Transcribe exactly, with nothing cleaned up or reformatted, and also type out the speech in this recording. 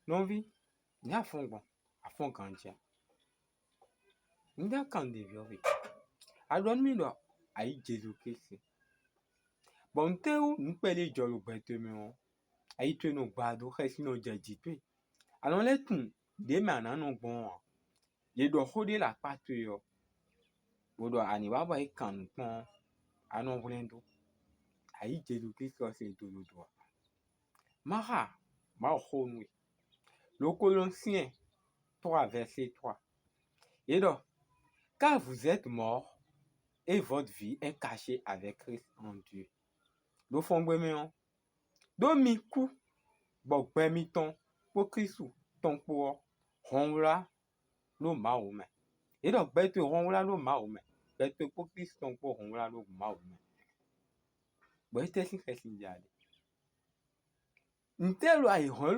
Nɔví, ní a fɔ́n gbɔn, a fɔ́n ganjí a? Un dó kan ɖěvyɔ́ we. A ɖɔ nú mì ɖɔ a yí Jezu Klísu. Bɔ nǔtɛ́ wú nǔ kpɛɖé jɔ ɖo gbɛ towe mɛ ɔ́, ayi towe nɔ gba dó xɛsi nɔ jɛ jǐ towe. A nɔ lɛ́ tunwun ɖě mɛ a nǎ nɔ gbɔn ɔ́ ǎ. Yě ɖɔ xó ɖé ɖo akpá towe ɔ́, bó ɖɔ a nǐ wá bɔ é kan nǔ kpɔ́n ɔ́, a nɔ hwlɛ́n dó. A yí Jezu Klísu ɔ́ sín dododo ǎ. Má xa Mawuxó nú we. Lo Kolɔnsiɛn trois verset trois. É ɖɔ: Car vous êtes morts et votre vie est cachée avec Christ en Dieu. Ɖo fɔngbe mɛ ɔ́, ɖó mi kú, bɔ gbɛ mitɔn kpó Klísu tɔn kpó ɔ́, hɔn wlá ɖó Mawu mɛ. É ɖɔ gbɛ towe hɔn wlá ɖó Mawu mɛ, gbɛ towe kpó Klísu tɔn kpó hɔn wlá ɖó Mawu mɛ. Bɔ étɛ́ sín xɛsi un ja ɖe? Ntɛ́ ɖo ayǐhɔ́n élɔ́